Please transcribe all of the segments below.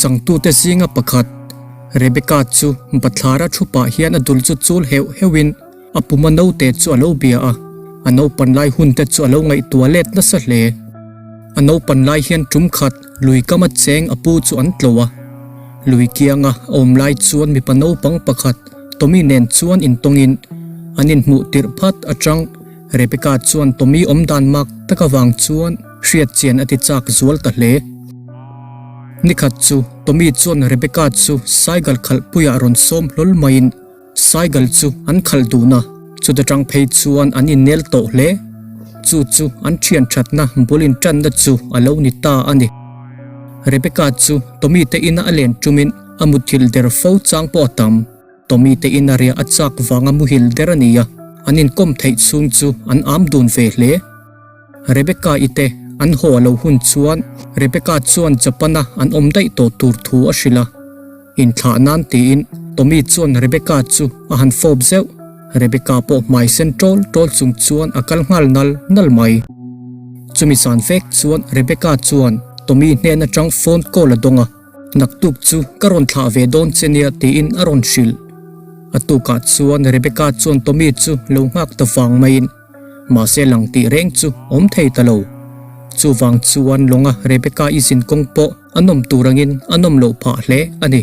changtute zinga pakhat Rebecca chu bathlara thu pah hian a dul chu chul heuh heuhin a puma naute chu a lo bia a, a naupan lai hun te chu a lo ngaihtuah let nasa hle. A naupan lai hian tum khat lui kama cheng a pu chu an tlo a, lui kianga a awm lai chuan mipa naupang pakhat Tommy nen chuan intawngin an inhmuh tirh phat atang Rebecca chuan Tommy awm dan mak tak avang chuan hriat chian a ti chak zual ta hle. Nikhat chu Tommy chuan Rebecca chu cycle khalh puiah rawn sawm hlawl maiin cycle chu an khalh dun a, chuta tang phei chuan an innel tawh hle. Chu chu an thian thatna bul intanna chu a lo ni ta a ni. Rebecca chu Tommy te ina a len tumin a muthilh der fo chang pawh a tam. Tommy te in a riah a chak vanga muhil der a ni a, an inkawm theih chhung chu an am dun ve hle. Rebecca i te an haw a lo hun chuan Rebecca chuan Japan-a an awm daih tawh tur thu a hrilh a. Inthlah nan tiin Tommy chuan Rebecca chu a han fawp zeuh. Rebecca pawh hmai sen tawl tawl chung chuan a kal nghal nal nal mai. Chumi zan vek chuan Rebecca chuan Tommy hnen atang phone call a dawng a. Naktuk chu ka rawn thlah ve dawn che nia tiin a rawn hrilh. A tukah chuan Rebecca chuan Tommy chu lo nghak ta vang maiin mahse lang tih reng chu awm thei ta lo. Chuvang chuan lawnga Rebecca i zin kawng pawh a nawm tur angin a nawm loh phah hle a ni.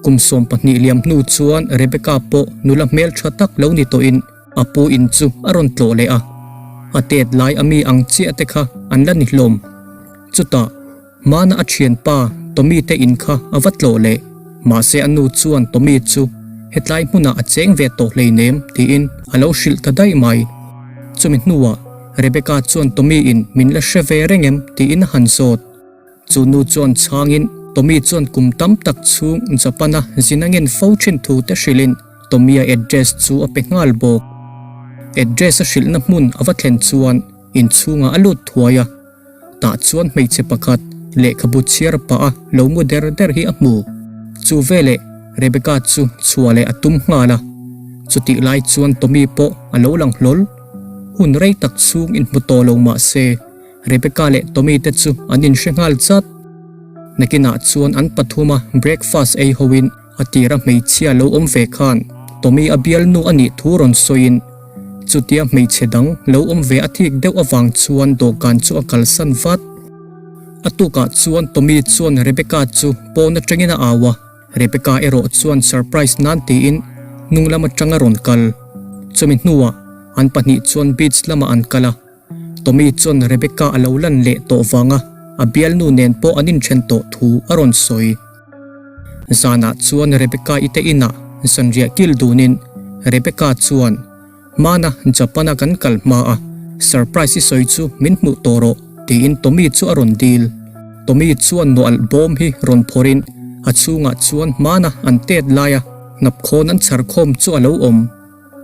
Kum 20 liam hnu chuan Rebecca pawh nula hmeltha tak lo ni tawhin a pu in chu a rawn tlawh leh a. A tet lai a mi ang chiah te kha an la ni hlawm. Chutah. Hmana a thianpa Tommy te in kha a va tlawh leh. Mahse a nu chuan Tommy chu hetlai hmunah a cheng ve tawh hleinem tiin a lo hrilh ta daih mai. Chumi hnuah Rebecca chuan Tommy in min la hre ve reng em tiin a han zawt. Chu nu chuan chhangin Tommy chuan kum tam tak chhung Japan-a zin a ngen fo thin thu te hrilhin Tommy-a address chu a pe nghal bawk. Address a hrilhna hmun a va thlen chuan inchhungah a lut thuai a. Tah chuan hmeichhe pakhat lehkhabu chhiar pah a lo mu der der hi a hmu. Chu veleh Rebecca chu chhuah leh a tum nghal a. Chutih lai chuan Tommy pawh a lo lang hlawl. Hun rei tak chhung inhmu tawh lo mah se Rebecca leh Tommy te chu an inhre nghal chat. Nakinah chuan an pathuma breakfast ei hoin a tira hmeichhia lo awm ve khan Tommy a bialnu a nih thu rawn sawiin Chutia hmeichhe dang lo awm ve a thik deuh avang chuan dawhkan chu a kalsan vat. A tukah chuan Tommy chuan Rebecca chu pawn atangin a au a, Rebecca erawh chuan surprise nan tiin hnung lam atang a rawn kal. Chumi hnuah an pahnih chuan beach lamah an kal a, Tommy chuan Rebecca a lo lan leh tawh vanga a bialnu nen pawh an inthen tawh thu a rawn sawi. Zanah chuan Rebecca i te inah zanriah kil dunin Rebecca chuan, Hmana Japan-a kan kal hma a, surprise i sawi chu min hmuh tawh rawh, tiin Tommy chu a rawn dil. Tommy chuan nawalh bawm hi rawn phawrhin a chhungah chuan hmana an tet laia hnapkhawn an chhar khawm chu a lo awm.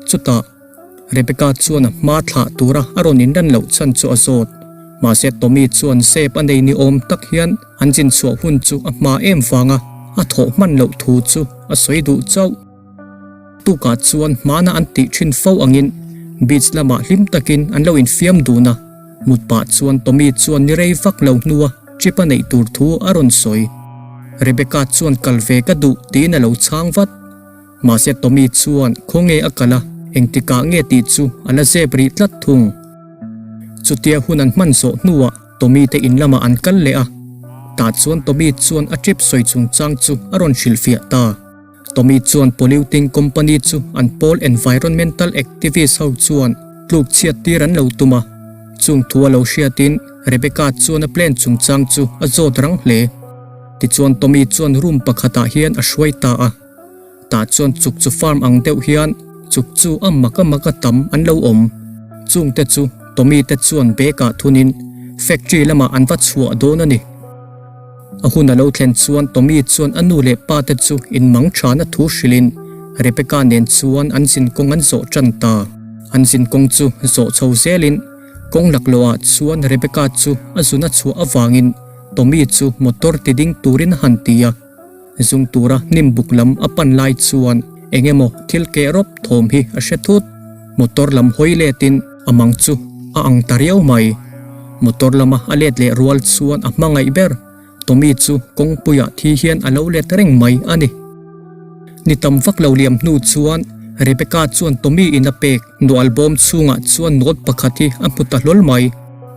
Chutah. Rebecca chuan a hma thlah tura a rawn inran loh chhan chu a zawt. Mahse Tommy chuan zep a nei ni awm tak hian an zin chhuah hun chu a hma em vanga a thawh hman loh thu chu a sawi duh chauh. Tukah chuan hmana an tih thin fo angin beach lamah hlim takin an lo infiam dun a, mut pah chuan Tommy chuan ni rei vak lo hnua trip a neih tur thu a rawn sawi. Rebecca chuan kal ve ka duh tiin a lo chhang vat. Mahse Tommy chuan khawnge a kal a, engtikah nge tih chu a la zep rih tlat thung. Chutia hun an hman zawh hnuah Tommy te in lamah an kal leh a, tah chuan Tommy chuan a trip sawi chungchang chu a rawn hrilhfiah ta. Tommy chuan polluting company chu an pawl environmental activist ho chuan tluk chhiat tir an lo tum a, chung thu a lo hriatin Rebecca chuan a plan chungchang chu a zawt rang hle. Tichuan Tommy chuan room pakhatah hian a hruai ta a. Tah chuan chuk chu farm ang deuh hian chuk chu a mak a mak a tam an lo awm. Chung te chu Tommy te chuan bag ah thunin factory lamah an va chhuah dawn a ni. A hun a lo thlen chuan Tommy chuan a nu leh pa te chu in mang thana thu hrilhin Rebecca nen chuan an zin kawng an zawh tan ta. An zin kawng chu zawh chho zelin kawng laklawh ah chuan Rebecca chu a zun a chhuah avangin Tommy chu motor ti ding turin a han ti a. Zung tura hnim buk lam a pan lai chuan eng emaw thil keh rawp thawm hi a hre thut. Motor lam hawi letin a mang chu a ang ta riau mai. Motor lama a let leh rual chuan a hmangaih ber. Tommy chu kawngpuiah thi hian a lo let reng mai a ni. Ni tam vak lo liam hnu chuan Rebecca chuan Tommy in a pek nual bawm chhungah chuan note pakhat hi a hmu ta hlawl mai.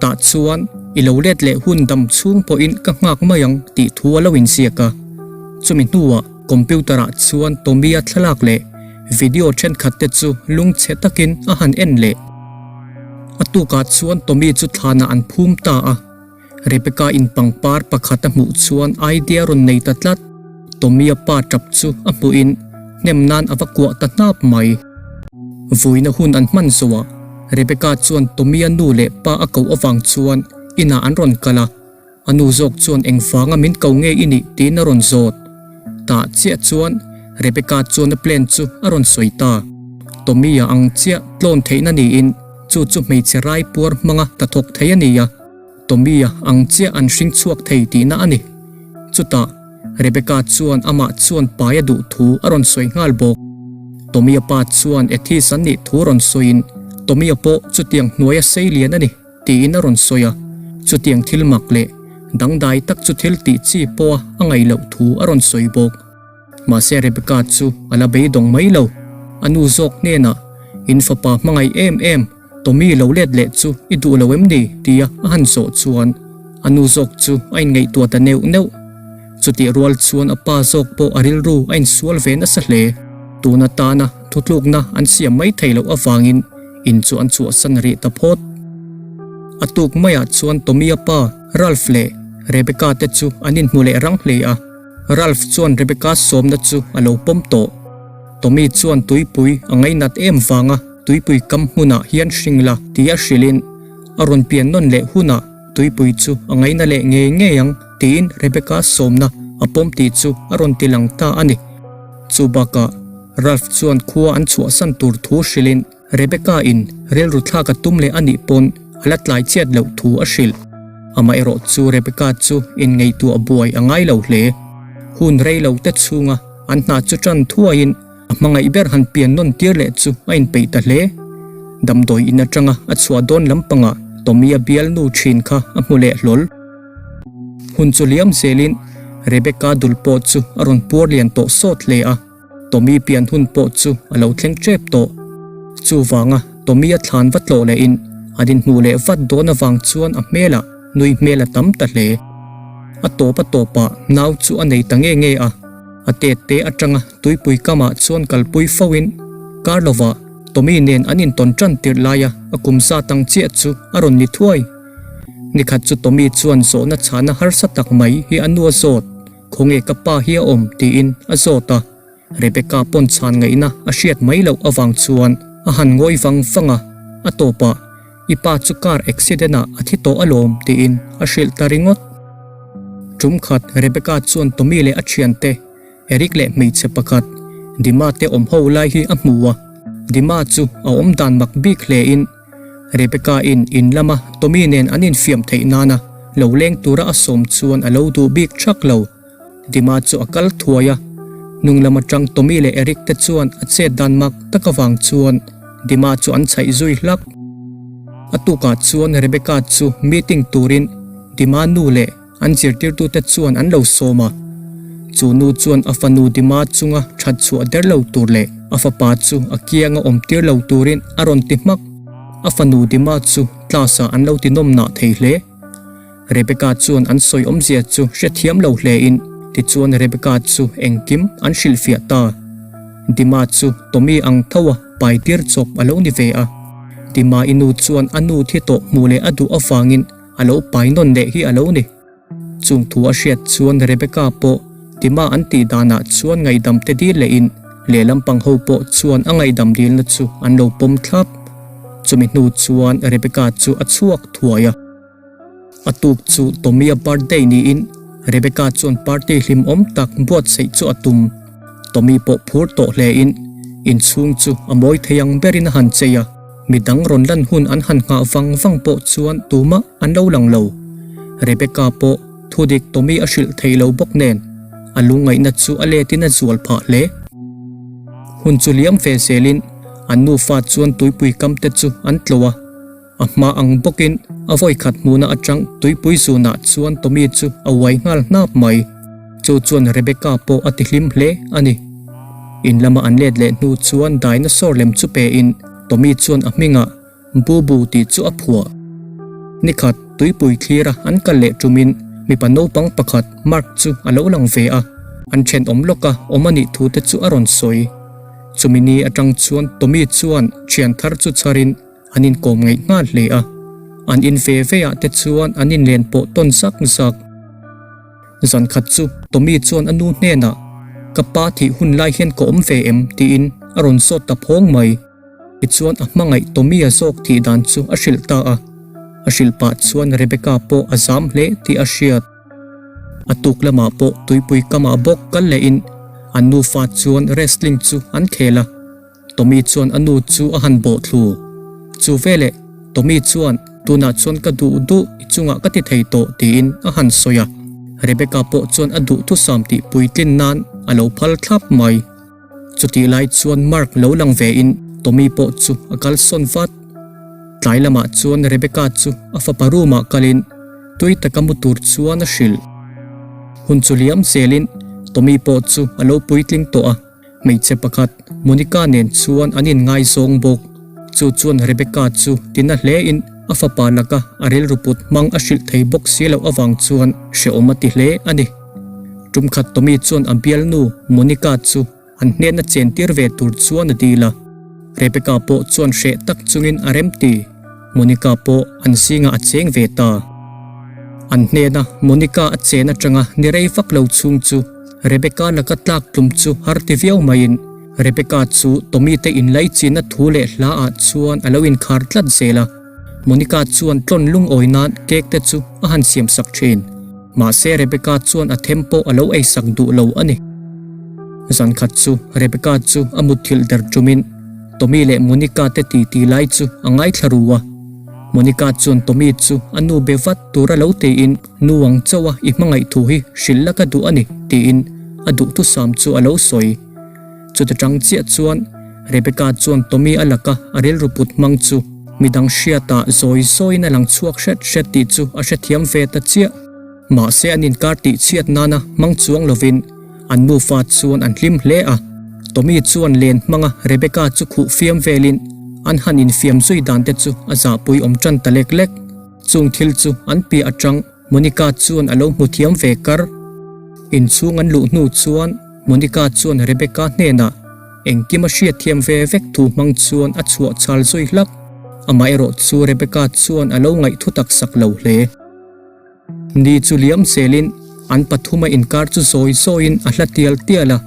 Tah chuan i lo let leh hun dam chhung pawhin ka nghak mai ang tih thu a lo inziak a. Chumi hnuah computer ah chuan Tommy a thlalak leh video thenkhat te chu lungchhe takin a han en leh. A tukah chuan Tommy chu thlanah an phum ta a. Rebecca in pangpar pakhat a hmuh chuan idea rawn nei ta tlat. Tommy-a pa tap chu a hmuhin hnem nan a va kuah ta hnap mai. Vuina hun an hman zawhah Rebecca chuan Tommy-a nu leh pa a koh avang chuan inah an rawn kal a, a nu zawk chuan engvanga min ko nge i nih tiin a rawn zawt. Tah chiah chuan Rebecca chuan a plan chu a rawn sawi ta. Tommy-a ang chiah tlawn theihna niin chu chu hmeichhe raipuar hmanga hnathawk thei a ni a. Tommy-a ang chiah an hring chhuak thei tihna a ni. Chutah, Rebecca chuan amah chuan pai a duh thu a rawn sawi nghal bawk. Tommy-a pa chuan atheist an nih thu rawn sawiin, Tommy-a pawh chutiang hnuaia sei lian a ni, tiin a rawn sawi a. Chutiang thil mak leh dangdai tak chu thil tih chi pawha a ngaih loh thu a rawn sawi bawk. Mahse Rebecca chu a la beidawng mai lo. A nu zawk hnenah, In fapa hmangaih em em, Tommy lo let leh chu i duh lo em ni? tia a han zawh chuan a nu zawk chu a inngaihtuah ta neuh neuh. Chutih rual chuan a pa zawk pawh a rilru a insual ve nasa hle. Tun atana thutlukna an siam mai thei loh avangin in chu an chhuahsan rih ta phawt. A tuk maiah chuan Tommy-a pa Ralph leh Rebecca te chu an inhmu leh rang hle a. Ralph chuan Rebecca sawmna chu a lo pawm tawh. Tommy chuan tuipui a ngainat em vanga tuipui kam hmunah hian hring la ti a hrilhin a rawn pian nawn leh hunah tuipui chu a ngaina leh ngei ngei ang tiin Rebecca sawmna a pawm tih chu a rawn ti lang ta a ni. Chu bakah Ralph chuan khua an chhuahsan tur thu hrilhin Rebecca in rilru thlak a tum leh a nih pawn a la tlai chiat loh thu a hrilh. Amaherawh chu Rebecca chu inngaihtuah buai a ngai lo hle. Hun rei lo te chhunga an hna chu tan thuaiin a hmangaih ber han pian nawn tir leh chu a inpeih ta hle. Damdawi in atanga a chhuah dawn lampangah Tommy-a bialnu thin kha a hmu leh hlawl. Hun chu liam zelin Rebecca dul pawh chu a rawn puar lian tawh sawt hle a. Tommy pian hun pawh chu a lo thleng tep tawh. Chuvanga Tommy a thlan va tlawh lehin an inhmuh leh vat dawn avang chuan a hmelah nui hmel a tam ta hle. A tawp a tawpah nau chu a nei ta nge nge a, a tet te atanga tuipui kamah chuan kalpui fo in kar lovah Tommy nen an intawn tan tirh laia a kum zat ang chiah chu a rawn ni thuai. Nikhat chu Tommy chuan zawhna chhana harsa tak mai hi a nu a zawt. Khawnge ka pa hi a awm? tiin a zawt a. Rebecca pawn chhan ngaihna a hriat mai loh avang chuan a han ngawi vang vang a, a tawpah, I pa chu car accident ah a thi tawh alawm tiin a hrilh ta ringawt. Tum khat Rebecca chuan Tommy leh a thiante Eric leh hmeichhe pakhat Dima te awm ho lai hi a hmu a, Dima chu a awm dan mak bik hle in Rebecca in in lama Tommy nen an infiam theih nana lo leng tura a sawm chuan a lo duh bik thak lo. Dima chu a kal thuai a, hnung lam atang Tommy leh Eric te chuan a chet dan mak tak avang chuan Dima chu an chhaih zui hlak. A tukah chuan Rebecca chu meeting turin Dima nu leh An zirtirtute chuan an lo sawm a, chu nu chuan a fanu Dima chunga that chhuah der lo tur leh a fapa chu a kianga awm tir lo turin a rawn ti hmak. A fanu Dima chu class ah an lo ti nawm nah thei hle. Rebecca chuan an sawi awmzia chu hrethiam lo hle in tichuan Rebecca chu engkim an hrilhfiah ta. Dima chu Tommy ang tho a pai tir chawp a lo ni ve a. Dima i nu chuan a nu thi tawh hmuh leh a duh avangin A lo pai nawn leh hi a lo ni. Chung thu a hriat chuan Rebecca pawh Tima an tih danah chuan ngaihdam te dil lehin lehlam pang ho pawh chuan a ngaihdam dilna chu an lo pawm thlap. Chumi hnu chuan Rebecca chu a chhuak thuai a. A tuk chu Tommy-a birthday niin Rebecca chuan party hlimawm tak buatsaih chu a tum. Tommy pawh phur tawh hlein inchhung chu a mawi thei ang berin a han chei a. Mi dang rawn lan hun an han nghah vang vang pawh chuan tumah an lo lang lo. Rebecca pawh thudik Tommy a hrilh thei lo bawk nen a lungngaihna chu a letin a zual phah hle. Hun chu liam ve zelin an nufa chuan tuipui kam te chu an tlo a. A hma ang bawkin a vawikhat hmuhna atang tuipui zunah chuan Tommy chu a uai nghal hnap mai. Chu chuan Rebecca pawh a tihlim hle a ni. In lama an let leh hnu chuan dinosaur lem chu pein Tommy chuan a hmingah Bubu tih chu a phuah. Nikhat tuipui thlira an kal leh tumin mipa naupang pakhat Mark chu a lo lang ve a, an thenawm lawka awm a nih thu te chu a rawn sawi. Chumi ni atang chuan Tommy chuan thian thar chu chharin an inkawm ngaih nghal hle a, an in ve ve ah te chuan an inlen pawh tawn zak zak. Zan khat chu Tommy chuan a nu hnenah, Ka pa thih hun lai hian ka awm ve em? tiin a rawn zawt ta phawng mai. Tichuan a hmangaih Tommy-a zawk thih dan chu a hrilh ta a, a hrilh pah chuan Rebecca pawh a zam hle tih a hriat. A tuk lamah pawh tuipui kamah bawk kal lehin an nufa chuan wrestling chu an khel a. Tommy chuan a nu chu a han bawh thlu. Chu veleh Tommy chuan tunah chuan ka duh duh i chungah ka ti thei tawh tiin a han sawi a. Rebecca pawh chuan a duhthusam tih puitlin nan a lo phal thlap mai. Chutih lai chuan Mark lo lang ve in Tommy pawh chu a kalsawn vat. Tlai lamah chuan Rebecca chu a fapa room ah kalin tui taka mu tur chuan a hrilh. Hun chu liam zelin Tommy pawh chu a lo puitling tawh a, hmeichhe pakhat Monica nen chuan an inngaizawng bawk. Chu chuan Rebecca chu tina hle in a fapa laka a rilru put hmang a hrilh thei bawk si loh avang chuan hrehawm a ti hle a ni. Tum khat Tommy chuan a bialnu Monica chu an hnena chen tir ve tur chuan a dil a. Rebecca pawh chuan hreh tak chungin a remti. Monica pawh an zingah a cheng ve ta. An hnena Monica a chen atanga ni rei vak lo chhung chu Rebecca laka tlak tlum chu har ti viau maiin Rebecca chu Tommy te inlaichinna thu leh hla ah chuan a lo inkhar tlat zel a. Monica chuan tlawn lungawi nan cake te chu a han siam sak thin. Mahse Rebecca chuan a them pawh a lo ei sak duh lo a ni. Zan khat chu Rebecca chu a mutthilh der tumin Tommy leh Monica te titi lai chu a ngaithla ru a. Monica chuan Tommy chu a nu be vat tur a lo tiin nu ang chauh a i hmangaih thu hi hrilh la ka duh a ni tiin a duhthusam chu a lo sawi. Chuta tang chiah chuan Rebecca chuan Tommy a laka a rilru put hmang chu midang hriatah zawi zawiin a lang chhuak hret hret tih chu a hrethiam ve ta chiah. Mahse an inkar tih chhiat nana hmang chuang lovin an nufa chuan an hlim hle a. Tommy chuan len hmanga Rebecca chu khuh fiam velin an han infiam zui dan te chu a zahpui awm tan ta lek lek. Chung thil chu an piah atang Monica chuan a lo hmu thiam ve kar. Inchhung an luh hnu chuan Monica chuan Rebecca hnenah engkim a hriatthiam ve vek thu hmang chuan a chhuah chhal zui hlak. Amaherawh chu Rebecca chuan a lo ngaih thutak sak lo hle. Ni chu liam zelin an pathuma inkar chu zawi zawiin a hla tial tial a.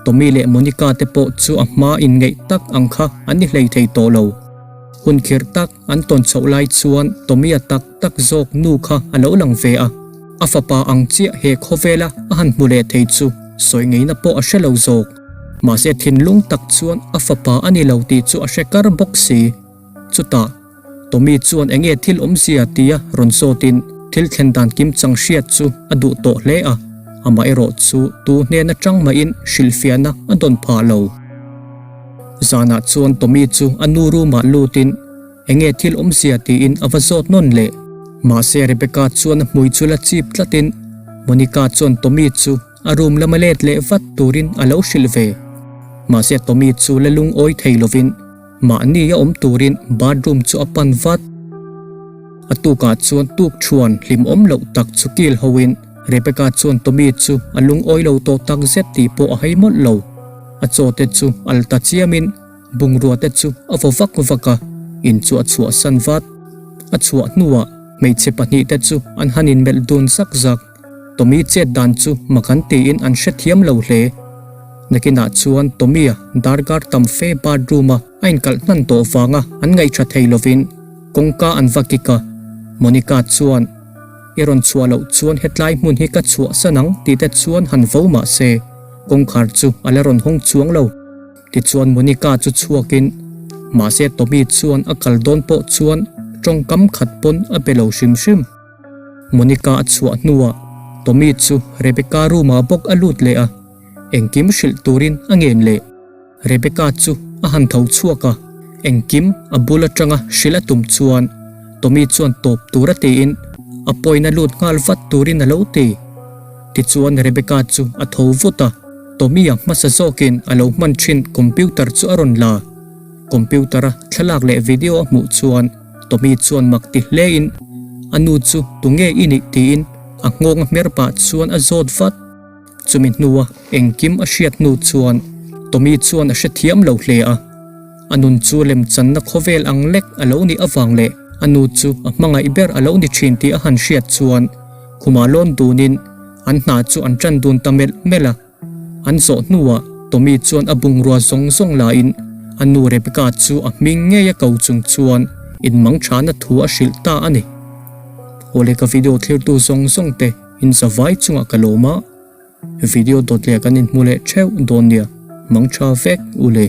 Tommy leh Monica te pawh chu a hma inngeih tak ang kha an ni hlei thei tawh lo. Hun khirh tak an tawn chhoh lai chuan Tommy-a tak tak zawk nu kha a lo lang ve a, a fapa ang chiah he khawvela a han hmu leh thei chu sawi ngeina pawh a hre lo zawk. Mahse thinlung tak chuan a fapa a ni lo tih chu a hre kar bawk si. Chutah, Tommy chuan enge thil awmzia tia rawn zawtin thil thlen dan kim chang hriat chu a duh tawh hle a, amaherawh chu tu hnen atang mahin hrilhfiahna a dawn phah lo. Zanah chuan Tommy chu a nu room ah lutin enge thil awmzia tiin a va zawt nawn leh. Mahse Rebecca chuan a hmui chu la chip tlatin Monica chuan Tommy chu a room lama let leh vat turin a lo hrilh ve. Mahse Tommy chu la lungawi thei lovin Mahni a awm turin bathroom chu a pan vat. A tukah chuan tuk thuan hlimawm loh tak chu kil hoin Rebecca chuan Tommy chu a lungawi lo tawh tak zet tih pawh a hai mawlh lo. A chaw te chu al ta chiamin bungrua te chu a vaw vak vak a, in chu a chhuahsan vat. A chhuah hnuah hmeichhe pahnihte chu an han inmelh dun zak zak. Tommy chet dan chu mak an tiin an hrethiam lo hle. Nakinah chuan Tommy-a darkar tam fe bathroom-a a inkalh hnan tawh vanga an ngaihṭha thei lovin kawngka an va kik a. Monica chuan, I rawn chhuah loh chuan hetlai hmun hi ka chhuahsan ang tih te chuan han vo mah se, kawngkhar chu a la rawn hawng chuang lo. Tichuan Monica chu chhuakin, mahse Tommy chuan a kal dawn pawh chuan ṭawngkam khat pawn a be lo hrim hrim. Monica a chhuah hnuah Tommy chu Rebecca room ah bawk a lut leh a, engkim hrilh turin a ngen leh. Rebecca chu a han tho chhuak a, engkim a bul atanga hrilh a tum chuan. Tommy chuan tawp tura tiin a pawina lut nghal vat turin a lo ti. Tichuan Rebecca chu a tho vut a, Tommy-a hmasa zawkin a lo hman thin computer chu a rawn la. Computer-a thlalak leh video a hmuh chuan Tommy chuan mak ti hlein a nu chu tunge i nih tiin a nghawng a hmer pah chuan a zawt vat. Chumi hnua engkim a hriat hnu chuan Tommy chuan a hrethiam lo hle a. A nun chu lemchanna khawvel ang lek a lo nih avang leh a nu chu a hmangaih ber a lo ni thin tih a han hriat chuan khumah lawn dunin an hna chu an tan dun ta melh melh a. An zawh hnuah Tommy chuan a bungrua zawng zawng laiin a nu Rebecca chu a hming ngei a ko chung chuan inmangthana thu a hrilh ta a ni. Awle ka video thlirtu zawng zawng te in zavai chungah ka lawm a, video dawt leh kan inhmu leh theuh dawn nia, mangtha vek u le.